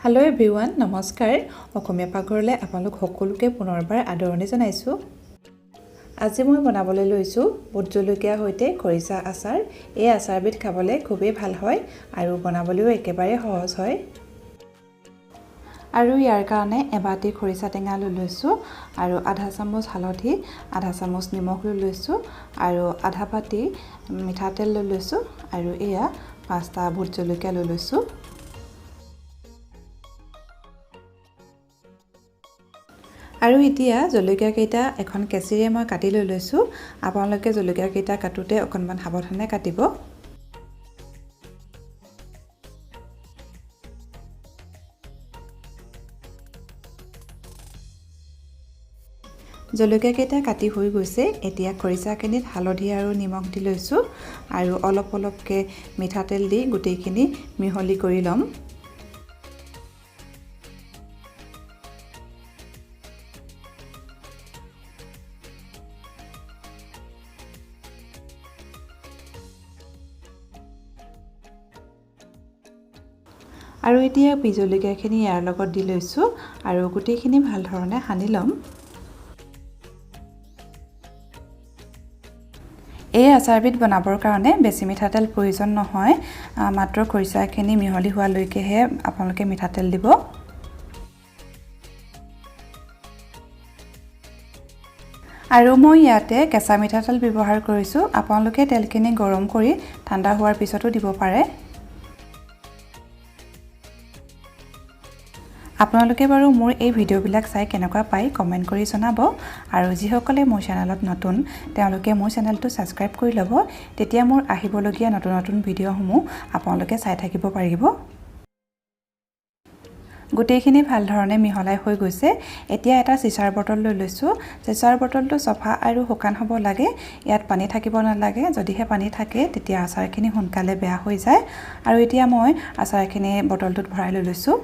Hello' everyone, নমস্কাৰ। অসমীয়া পাকঘৰলৈ আপোনালোক সকলোকে পুনৰবাৰ আদৰণি জনাইছোঁ। আজি মই বনাবলৈ লৈছোঁ ভোট জলকীয়াৰ সৈতে খৰিচা আচাৰ। এই আচাৰবিধ খাবলৈ খুবেই ভাল হয় আৰু বনাবলৈও একেবাৰে সহজ হয়। আৰু ইয়াৰ কাৰণে এবাটি খৰিচা টেঙা লৈ লৈছোঁ আৰু আধা চামুচ হালধি, আধা চামুচ নিমখ লৈ লৈছোঁ আৰু আধা বাতি মিঠাতেল লৈ লৈছোঁ আৰু এয়া 5টা ভোট জলকীয়া লৈ লৈছোঁ। আৰু এতিয়া জলকীয়াকেইটা এখন কেঁচিৰে মই কাটি লৈ লৈছোঁ। আপোনালোকে জলকীয়াকেইটা কাটোতে অকণমান সাৱধানে কাটিব। জলকীয়াকেইটা কাটি হৈ গৈছে। এতিয়া খৰিচাখিনিত হালধি আৰু নিমখ দি লৈছোঁ আৰু অলপ অলপকৈ মিঠাতেল দি গোটেইখিনি মিহলি কৰি ল'ম। আৰু এতিয়া জলকীয়াখিনি ইয়াৰ লগত দি লৈছোঁ আৰু গোটেইখিনি ভাল ধৰণে সানি ল'ম। এই আচাৰবিধ বনাবৰ কাৰণে বেছি মিঠাতেল প্ৰয়োজন নহয়, মাত্ৰ খৰিচাখিনি মিহলি হোৱালৈকেহে আপোনালোকে মিঠাতেল দিব। আৰু মই ইয়াতে কেঁচা মিঠাতেল ব্যৱহাৰ কৰিছোঁ। আপোনালোকে তেলখিনি গৰম কৰি ঠাণ্ডা হোৱাৰ পিছতো দিব পাৰে। আপোনালোকে বাৰু মোৰ এই ভিডিঅ'বিলাক চাই কেনেকুৱা পায় কমেণ্ট কৰি জনাব। আৰু যিসকলে মোৰ চেনেলত নতুন তেওঁলোকে মোৰ চেনেলটো ছাবস্ক্ৰাইব কৰি ল'ব, তেতিয়া মোৰ আহিবলগীয়া নতুন নতুন ভিডিঅ'সমূহ আপোনালোকে চাই থাকিব পাৰিব। গোটেইখিনি ভাল ধৰণে মিহলাই হৈ গৈছে। এতিয়া এটা চিচাৰ বটল লৈ লৈছোঁ। চিচাৰ বটলটো চফা আৰু শুকান হ'ব লাগে, ইয়াত পানী থাকিব নালাগে। যদিহে পানী থাকে তেতিয়া আচাৰখিনি সোনকালে বেয়া হৈ যায়। আৰু এতিয়া মই আচাৰখিনি বটলটোত ভৰাই লৈ লৈছোঁ।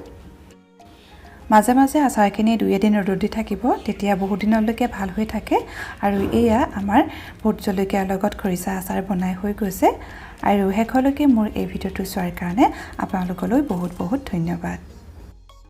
মাজে মাজে আচাৰখিনি দুই এদিন ৰ'দত দি থাকিব, তেতিয়া বহুদিনলৈকে ভাল হৈ থাকে। আৰু এয়া আমাৰ ভোট জলকীয়াৰ লগত খৰিচা আচাৰ বনাই হৈ গৈছে। আৰু শেষলৈকে মোৰ এই ভিডিঅ'টো চোৱাৰ কাৰণে আপোনালোকলৈ বহুত বহুত ধন্যবাদ।